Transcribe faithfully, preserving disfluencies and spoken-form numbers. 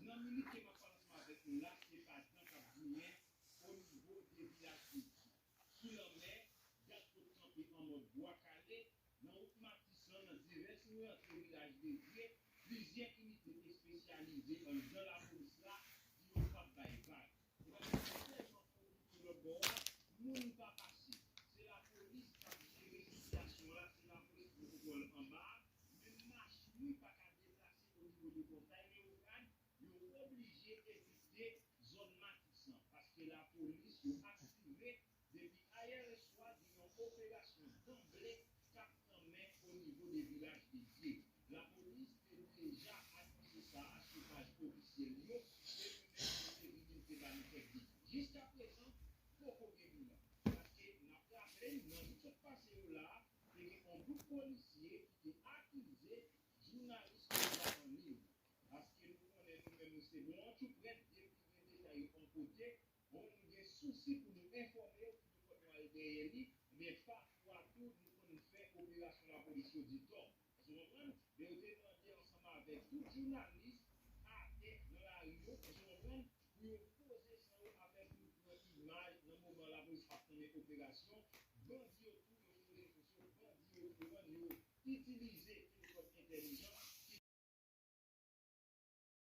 Nan minit ke m ap pale ansanm avèk nou la, se pa tan k ap genyen o nivo de vilaj de Dye. Sou lanmè, gad kot kanpe an mòd bwa kale, nan wout Matisan, nan divès rue antre vilaj de Dye, plizyè inite espesyalize anndan lapolis la di yo p ap bay vag. Yo pa t sèlman fè yon pito lòt bò a, moun pa pase. Se lapolis k ap jere sitiyasyon an la, se lapolis pwotokòl anba a, menm machin wi pa ka deplase o nivo de pòtay Lewogàn, yo oblije evite zòn Matisan, paske lapolis yo aktive depi ayè swa gen yon operasyon danble k ap tanmen o nivo de vilaj de Dye. Lapolis te deja anonse sa a sou paj ofisyèl yo, e nou menm nou te vini, nou te ba nou kèk detay. Jiskaprezan, poko gen bilan. Paske n ap raple n, nan jou k sot pase yo la a, te gen yon gwoup polisye ki te akize jounalis medya an liy. Paske nou konnen nou menm nou se bon antouprèt, depi gen detay yon kote, bon, nou gen sousi pou nou enfòme yo, pou nou konn al dèyè li, men pafwa tou nou konn fè operasyon lapolis yo di tò. Èske w konprann? Men yo te mande ansanm avèk tout jounalis atè nan lari yo, èske w konprann, pou yo poze san yo avèk nou pran imaj nan moman lapolis ap tanmen operasyon. Bandi yo tou, yo sou rezo sosyo, bandi yo tou, yo itilize telefòn entèlijan.